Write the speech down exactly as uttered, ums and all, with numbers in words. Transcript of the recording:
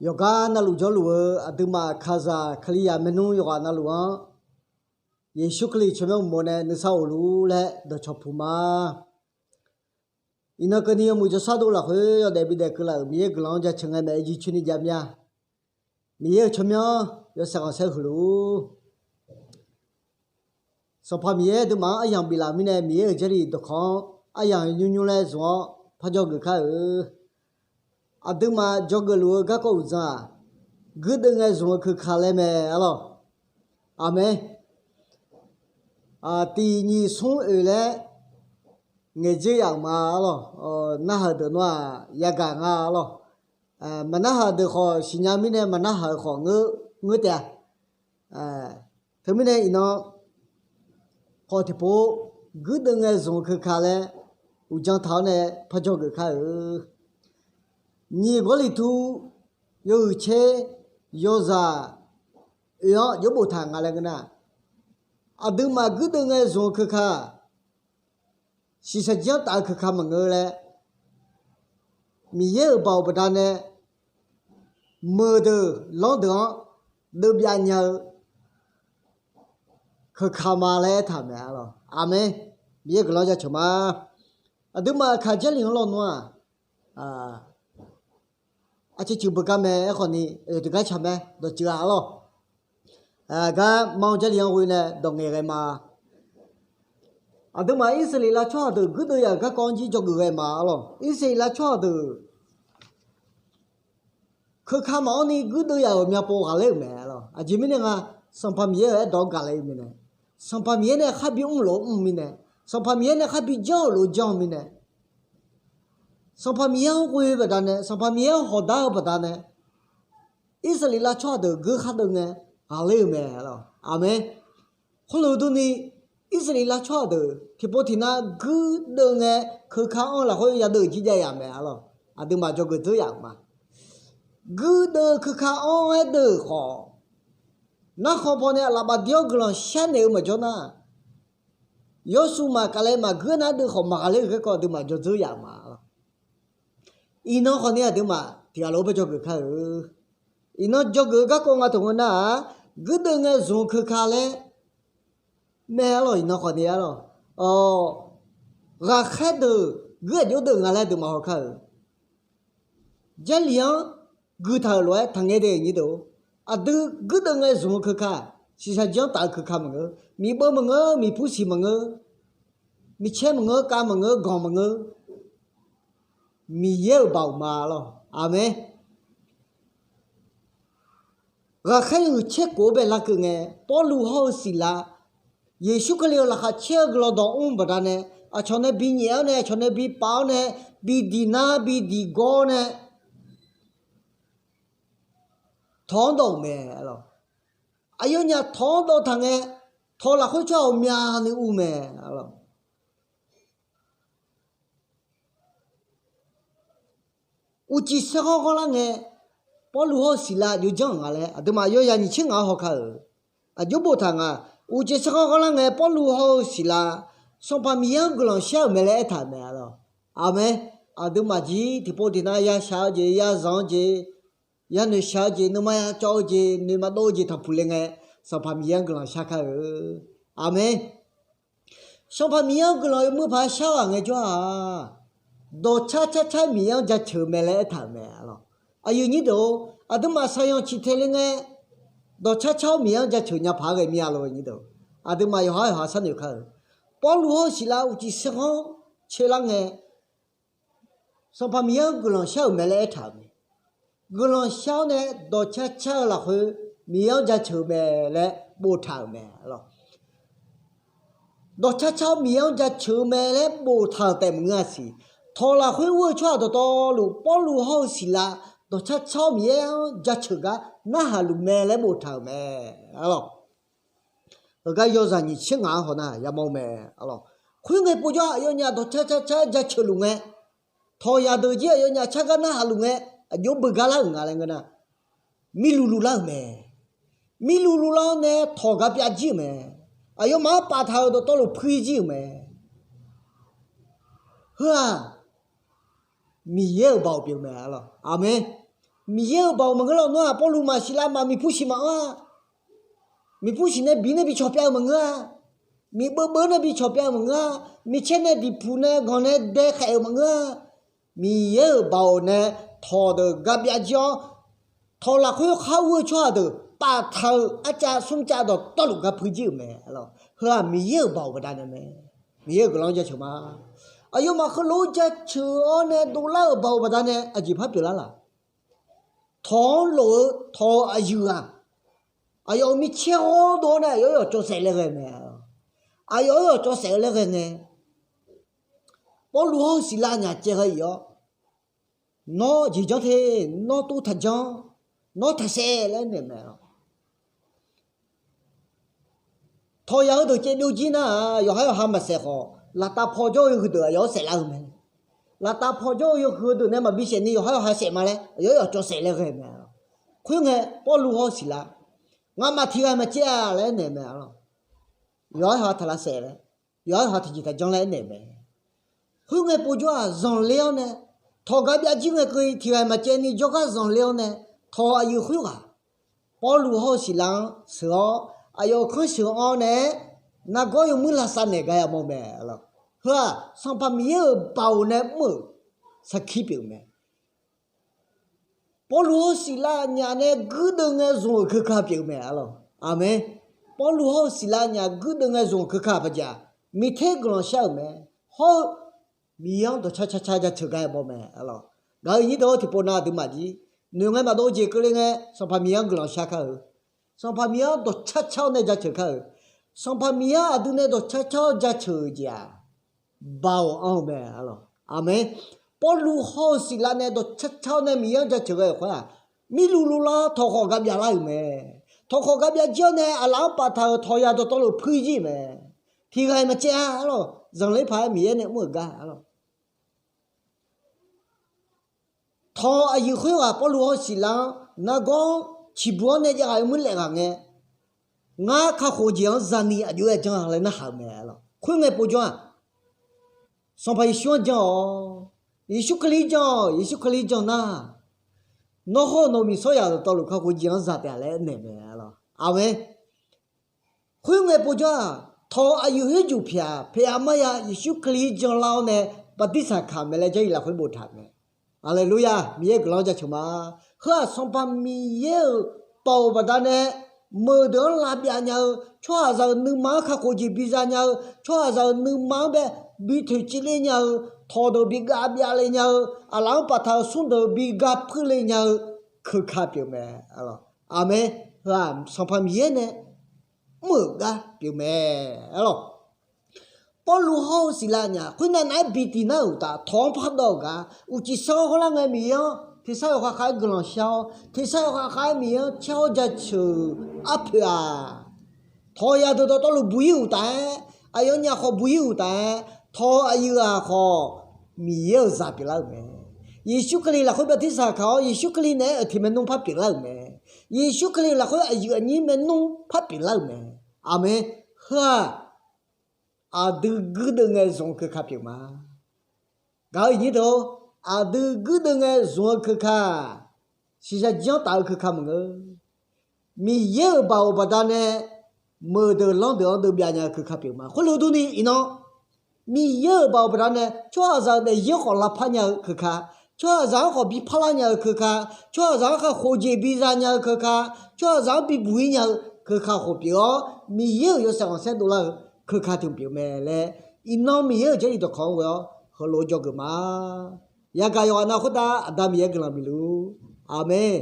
Yawqgar navluf jawrluf-eu aqduimaf kalizaq Kalizaq maernmr yawqghaq navluf-anr, Yeqsur Kali tsawrmyanr uqmov nae nuisar of luf-ur laer dawqcawq puq ma. Iqnan keuvni yawmuiq jawrshar dov lafkhoer yawdaef bidaef keuvlaf-euq Miqyaer-euq guiqlanq-anr jaceuq ngae maeq-aer jircoer ni jav mir-a. Miqyaer-euq tsawrmyanr yawshaef khanqsaer huiq luf-ur. Sanqpaq Miqyaer aqduimaf-anr aryamq biflaf mirnae, Miqyaer-euq Jarlif dawqkawq-anr aryamq nymr nymr laer zmq-awr parjawr geuf kar-euq. Aqduimaf dzawgeuf luf-eu garkawv uqdzan-aq, guirdeuv ngae zmq-eu keuka laer mae arlawr. Aqmeq. Tiq nyiq smr oeq laer ngaeqdzer yaf-euq ma arlawr. Narhaq-eu deuq nawr-aq yagaq nga arlawr. Maqnarhaq deuq khawf siqnya mirnae, maqnarhaq-eu khawf ngeur taef-a. Teumirnae iqnan khawf tiqpov guirdeuv ngae zmq-eu keuka laer uqdzan taq-awr nae parjawr geuf kar-euq. Nyiq Gawrliqtu yawhuiq tser yawzaq oeq-anr jawr boftaq nga laer ngeur nar, aqduimaf guirdeuv ngae zmq-eu keuka, shiqshaq jir-anr taf-eu keuka maqngeur laer, Miqyaer-euq baoq baqdanae meuq deuq lanr deuq-anr deuvbyav nya-eu keuka ma laer aertaq-euq mae arlawr. Aqmeq. Miqyaer guiqlanq-anr jaceuq ma. Aqduimaf kaq Jarlif-anr lawnmr-aq, aqciv ciq beugar mae. Aerkhawf ni, oeq tiq gar tsaq mae dawqtsuif-a arlawr. Gar mar-eu Jarlif-anr ghoe nae dawq ngaeqghae ma. Aqduimaf Irsaqleqlav tsawrhaq deuq guirdeuv yaf-euq garkawv-anr jir dzawgeuf ghae ma arlawr. Irsaqleqlav tsawrhaq deuq keuka maqanr ni guirdeuv yaf-euq myavpov ghaqler-euq mae arlawr. Aqjeq mirnae nga, Sanqpaq Miqyaer-euq aerdawq-anr gaqle-eu mirnae, Sanqpaq Miqyaer nae khar bi mr-euq lof-aer mr-eu mirnae, Sanqpaq Miqyaer nae khar bi janr-euq lof-aer janr-eu mirnae, Sanqpaq Miqyaer-anr ghoe-eu baqdanae, Sanqpaq Miqyaer-anr hawqdar-eu baqdanae, Irsaqleqlav tsawrhaq deuq guir khar deuv ngae ghaqler-euq mae arlawr. Aqmeq. Khoerlof durni, Irsaqleqlav tsawrhaq deuq tiqpov tiqnav guirdeuv ngae keuka anr-eu lafkhoer yadeuv jir jav yaf mae arlawr. Aqduimaf dzawgeuf dzeur yaf-euq ma. Guirdeuv keuka anr-aer deuv-euq khawf, narkhan pawnae aqlaf bafdir-awr guiqlanq sharnaeq-eu maqjawr nar, yawshuif maqkaqlae maqguir nar deuv khawf maqghaqler-euq garkawv aqduimaf dzawdzeur yaf-euq ma. Iqnan khawf ni aqduimaf tiqghaq lof-aer bae dzawgeuf kar-eu. Iqnan dzawgeuf-eu garkawv nga taq ngeur nar-aq, guirdeuv ngae zmq-eu keuka laer mae arlawr. Iqnan khawf ni arlawr, ghaqkhaer deuq guir aqjox deuq nga laer aqduimaf haw kar-euq. Jarlif-anr guiqtaq-euq lof-aer taqngae de nyir deuq, aqdui guirdeuv ngae zmq-eu keuka, shiqshaq jir-anr taf-eu keuka maqngeur, miqbeuv maqngeur, miqpur siq maqngeur, miqcaer maqngeur, kav maqngeur, ganq maqngeur, Miqyaer-euq baoq ma lawr. Aqmeq. Ghaqkhaer uiq caer khof-anr bae larkeuv ngae, Pawrluv hawr-eu Siqlav, Yeqsur Kali-euq laqkhaq caer-eu guiqlanq dawq mr-eu baqdanae, aqcawq nae binyaef-awr nae, aqcawq nae bipaf-awr nae, bidiq nar bidiq gawr-awr nae, tawq-anr dawv-euq mae lawr. Aqyawfnyaf tawq-anr dawv taq ngae, tawq lafkhoer tsawrhaq ghawqmyani uv mae lawr. Uqcif saerghanr ghanrlar ngae, Pawrluv hawr-eu Siqlav aqjox janr-euq nga laer aqduimaf yawzaq nyiq tser ngaq-anr haw kar-euq. Aqjox boftaq nga, uqcif saerghanr ghanrlar ngae Pawrluv hawr-eu Siqlav, Sanqpaq Miqyaer-anr guiqlanq shar-euq mae laer aertaq-euq mae lawr. Aqmeq. Aqduimaf jir tiqpov tiqnav yashaq-eu jeq, yazanq-eu jeq, yanoeq shaq-eu jeq, nuima yacawv-eu jeq, noeqma dov-eu jeq tanqpuq le ngae, Sanqpaq Miqyaer-anr guiqlanq shar kar-eu. Aqmeq. Sanqpaq Miqyaer-anr guiqlanq yawmuiq paq-aer shar ghaq ngaejawr-aq, dawqcar car car Miqyaer-anr jaceuq-eu mae laer aertaq-euq mae lawr. Aqyuif nyir deuq-or, aqduimaf saqyanq ciq tae le ngae, dawqcar car-awr Miqyaer-anr jaceuq nya paq-aer ghae mir-a lawr nyir deuq. Aqduimaf yawqhar yawqha sharnoeq kar-euq. Pawrluv hawr-eu Siqlav uqcif saerghanr caerlar ngae, Sanqpaq Miqyaer-anr guiqlanq shar-euq mae laer aertaq-euq mae. Guiqlanq shar-awr nae dawqcar car-eu lafkhoer Miqyaer-anr jaceuq-eu mae laer boftaq-euq mae lawr. Dawqcar car-awr Miqyaer-anr jaceuq-eu mae laer boftaq-euq taef maqngeur-a siq. Tawq lafkhoer ur-eu tsawrhaq dawqtawvluf Pawrluv hawr-eu Siqlav dawqcar car-awr Miqyaer-anr jaceuq gar narhaq luf mae laer boftaq-euq mae lawr. Heugar yawzaq nyiq tser ngaq-anr haw nar yamawr-eu mae lawr. Khoerngae povjawr aqyawfnyaf dawqcar car car-aer jaceuq luf ngae, tawq yaqdeuq jir aqyawfnyaf car gar narhaq luf ngae, aqjox beugar lar-euq nga laer ngeur nar, mirluv luv lar-euq mae. Mirluv luv lar-awr nae tawq gar pyav jir-euq mae. Aqyawfmaf-anr paftaq-euq dawqtawvluf puir jir-euq mae. Heu-aq, Miqyaer-euq baoq pyeuf mae lawr. Aqmeq. Miqyaer-euq baoq maqngeur lawq. Nawr-aq Pawrluv maqsiq lar ma, miqpur siq maqanr-a. Miqpur siq nae bi nae bi cawqpyav-eu maqngeur-a. Miqbeuv beuv nae bi cawqpyav-eu maqngeur-a. Micaer nae diqpuq nae ganq nae dae khaef-euq maqngeur-a. Miqyaer-euq baoq nae tawq deuq garbyav jir-awr, tawq lafkhoer khar ur-eu tsawrhaq deuq paftaq-eu arcav smrcav dawqtawvluf gar puir jir-euq mae. Heu-aq Miqyaer-euq baoq baqdanae mae. Miqyaer-euq guiqlanq-anr jaceuq ma. Aqyawfmaf heulof-aer jaceuq-awr nae dovlar-euq baoq baqdanae aqjeq par pyeuflar laf? Tawq-anr lof-eu tawq-eu aqyuif-aq, aqyawf-euq micaer hawr dov-awr nae aqyawf-aer yawqcawv saef laer ghae mae. Aqyawf-aer yawqcawv saef-eu laer ghae ngae, Pawrluv hawr-eu Siqlav nyaf caev ghae-ir-awr, nawr jeq janr te, nawr tov taq janr, nawr taq saef laer naeq mae. Tawq yaq heudeuq caev byovjir nar-aq, yawqhar yawqha maqsaef khawf, laftav paw jawr-eu yawhuiq deuq aqyawf-anr saeflar-eu mae. Laftav paw jawr-eu yawhuiq heudeuq nae maqbi saef ni yawqhar yawqha saef ma laer aqyawf-aer yawqcawv saef laer ghae mae. Khoerngae Pawrluv hawr-eu Siqlav, ngamaf tiq ghaq maqcaev-a laer aernaeq mae. Yawqhar yawqha taq lavsaef laer, yawqhar yawqha tiqjeq taq janr laer aernaeq mae. Khoerngae povjawr-aq zanqler-awr nae, tawq garbyav jir ngae keuv tiq ghaq maqcaev ni jawrgar zanqler-awr nae, tawq aqyuif khoerghaq Pawrluv hawr-eu Siqlav-anr sheuq-awr, aqyawf-euq kanr sheuq-anr nae-aer, nargawr yawmuir lavsav naeq gar yamawr mae. Heu-aq Sanqpaq Miqyaer-euq baoq nae mr-euq sarkir pyeuf-eu mae. Pawrluv hawr-eu Siqlav nyaf nae guirdeuv ngae zmq-euq keuka pyeuf-eu mae. Aqmeq. Pawrluv hawr-eu Siqlav nyaf guirdeuv ngae zmq-euq keuka paqjeq-aq, miqter guiqlanq shar-euq mae. Hawr-eu Miqyaer-anr dawqcar car car jaceuq gar yamawr mae. Gaq-euq nyir deuq-awr tiqpov nav aqduimaf jir noeq ngae maqdov jeq keuvle ngae, Sanqpaq Miqyaer-anr guiqlanq shar kar-eu. Sanqpaq Miqyaer-anr dawqcar car-awr nae jaceuq kar-eu. Sanqpaq Miqyaer-anr aqdui nae dawqcar car-awr jaceuq-eu jeq-aq, baoq anr-eu mae. Aqmeq. Pawrluv hawr-eu Siqlav nae dawqcar car-awr nae Miqyaer-anr jaceuq ghae-euq khoer-aq, mirluvluv lar tawq khawf garbyav lar-euq mae. Tawq khawf garbyav jir-awr nae aqlaf-anr paftaq-euq tawq yaq dawqtawvluf puir jir mae. Tiq ghaq-iq maqcaev-a arlawq. Zanqler paq-aer Miqyaer nae mr-euq gar arlawq. Tawq aqyuif khoerghaq Pawrluv hawr-eu Siqlav-anr nargawr-anr ciqbuq-awr nae jav ghaq-eu muir laef ghaq ngae, ngar kakhof-eu jeq-anr zani aqjox-aer janr-a laer narhaq-euq mae arlawq. Khoerngae povjawr-aq, Sanqpaq Yeqsur-anr jan-awq. Yeqsur Kali jan-awq. Yeqsur Kali jan nar, nawr hawr-eu nawq-eu miqsawr yaq dawqtawvluf kakhof-eu jeq-anr za taef-a laer aernaeq mae arlawq. Aqmeq. Khoerngae povjawr-aq, tawq aqyuif khoerjuq pyaeq-aq, pyaeq-aq marya Yeqsur Kali jan lar-awr nae bartirsaq kaq mae laer Jarlif lafkhoer boftaq mae. Haleluya, Miqyaer guiqlanq-anr jaceuq ma. Heu-aq Sanqpaq Miqyaer-euq baoq baqdanae meuqdeuq-anr lavbyav nya-eu, tsawrhaqzaq-euq nuima-anr kakhof jeq biza nya-eu, tsawrhaqzaq-euq nuima-anr bae bi toeqciv le nya-eu, tawqdeuq bi gavbyav le nya-eu, aqlaf-anr paftaq-euq smrdeuq bi ga puir le nya-eu keuka pyeuf mae. Aqmeq. Heu-aq Sanqpaq Miqyaer nae mr-euq gar pyeuf mae arlawq. Pawrluv hawr-eu Siqlav nyaf khoernav nav-aer bi tiq nar-euq uqtaf tawq-anr pardawv-euq gar uqcif sanr-awr hawrlar ngae Miqyaer-anr tersar yawkhav khav-aer guiqlanq shar-awr, tersar yawkhav khav-aer Miqyaer-anr caer-awr jaceuq arpoeq-aq, tawq yaq deuq dawqtawvluf buq-ir uqtaf-aer, aqyawfnyaf khawf buq-ir uqtaf-aer, tawq aqyuif ghaq khawf Miqyaer-euq zaq pyeuflar-euq mae. Yeqsur Kali lafkhoer bartirsaq kaq-awr Yeqsur Kali naeq-aer uiqteq maernmr par pyeuflar-euq mae. Yeqsur Kali lafkhoer aqyuif aqnyir maernmr par pyeuflar-euq mae. Aqmeq. Heu-aq aqdui guirdeuv ngae zmq-eu keuka pyeuf ma. Gaq-euq iqnyir deuq-or, aqdui guirdeuv ngae zmq-eu keuka, siqzaq jir-anr taf-eu keuka maqngeur. Miqyaer-euq baoq baqdanae meuqdeuq lanrdeuq-anr deuvbyav nya-eu keuka pyeuf ma. Khoerlof durni iqnan Miqyaer-euq baoq baqdanae tsawrhaqzaq-euq daefzir-anr khawf lavpar nya-eu keuka, tsawrhaqzaq-anr khawf bi parlar nya-eu keuka, tsawrhaqzaq-anr kakhof jeq biza nya-eu keuka, tsawrhaqzaq-anr bibuq-ir nya-eu keuka khawf pyeuf-awr, Miqyaer-euq yawshaef khanqsaer dovlar-eu keuka tiq hmq pyeuf mae laer, iqnan Miqyaer-euq Jarlif dawqkawq-anr ghoe-awr heulof-aer dzawgeuf ma. Yagaq yawqghaq nav khoertav Aqda Miqyaer guiqlanq bifluf-ur. Aqmeq.